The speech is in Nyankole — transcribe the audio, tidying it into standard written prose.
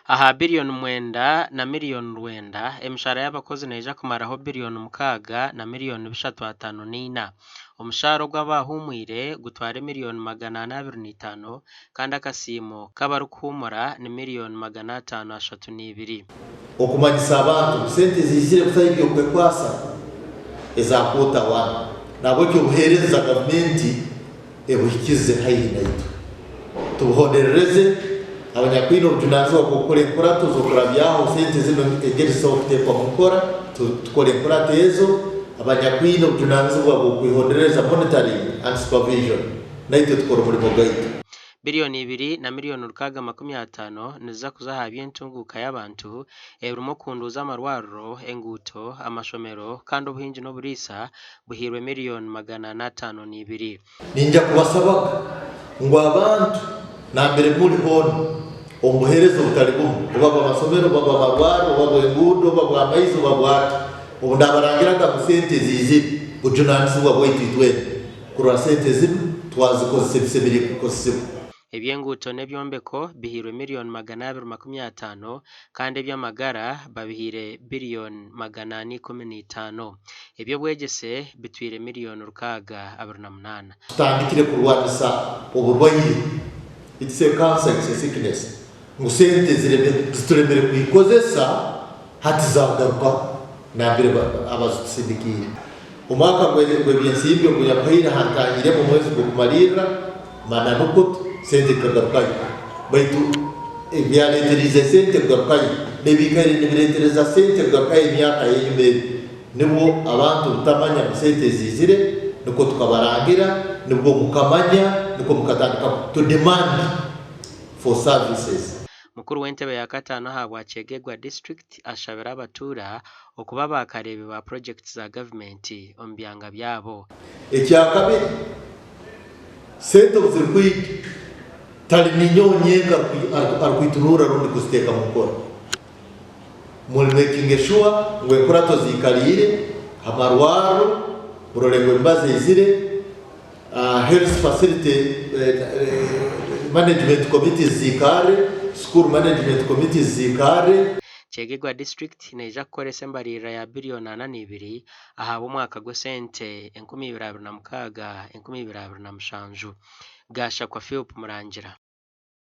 Aha biriyoni mwenda na miriyoni rwenda, emishahara y'abakozi neija kumaraho biriyoni mukaaga na miriyoni bishatu ataano n'eina. Omushaara ogw'abahuumwire gutware miriyoni 425 kandi akasiimo k'abarikuhuumura ni miriyoni 532. Okumanyisa abantu ngu sente ziizire kutaho eby'okwekwasa eza quarter one nahabwekyo obuheereza gavumenti ebuhikize haihi naitwe. Tubuhonderereze abanyakwine obujunanizibwa bw'okukora enkurato z'okurabyaho sente zinu engeri zisobora kuteekwa mu nkora tukore enkurato ezo, abanyakwine obujunanizibwa bw'okwihonderereza, monitoring and supervision, naitwe tukore omurimo gwaitu. Biriyoni ibiri na miriyoni rukaaga 50 niziza kuza aha by'entunguuka y'abantu ebirimu okunduuza amarwariro, enguuto, amashomero kandi obuhingi n'oburiisa buhairwe miriyoni 452. Niinja kubasabaga ngu abantu nambere muli hoona omu buheereza obutali bumu, oba bw'amasomero, oba bw'amarwarro, oba bw'enguudo, oba bw'amaizi, oba bwaki, obu ndaabarangiraga ngu sente ziizire, bujunaanizibwa bwaitu itwena kurora sente zinu twazikozesa ebisemeriire kukozesebwa. Eby'enguuto n'ebyombeko bihairwe miriyoni 250 kandi eby'amagara babihaire biriyoni 415. Eby'obwegyese bitwire miriyoni 628. Tutandikire kurwanisa oburwaire, it's a cancer, it's a sickness, ngu sente zituremere kuikozesa hati zagaruka nambere abazitusindikiire. Omwaka gw'ebyensimbi ogu nyakuhaire hantahiremu omwezi gw'okumalirra, mananukwo sente zikagarukayo. Baitu ebyaleeteriize sente kugarukayo n'ebiikaire nibireetereza sente kugarukayo emyaka y'enyuma ebi, nibwo abantu butamanya ngu sente ziizire, nukwo tukabarangira, nibwo mukamanya, nukwo mukatandika to demand for services. Mukuru w'entebe ya kataano ahabwa Kyegegwa disiturikiti ashabire abatuura okuba baakareebi ba purogyekiti za gavumenti omu byanga byabo. Ekyakabiri, sente obu zirikwija, tali ninyowe nyenka arikwitunurra rundi kuziteeka mu nkora. Muri makinge sure ngu enkurato ziikaliire, amarwarro murole ngu emibazi eizire, Health facility management committees ziikarre, school management committees ziikarre. Kyegegwa disiturikiti neija kukoresa embariirira ya biriyoni 42 ahabw'omwaka gw'esente 2026, 2027. Gashakwa Philp Murangira.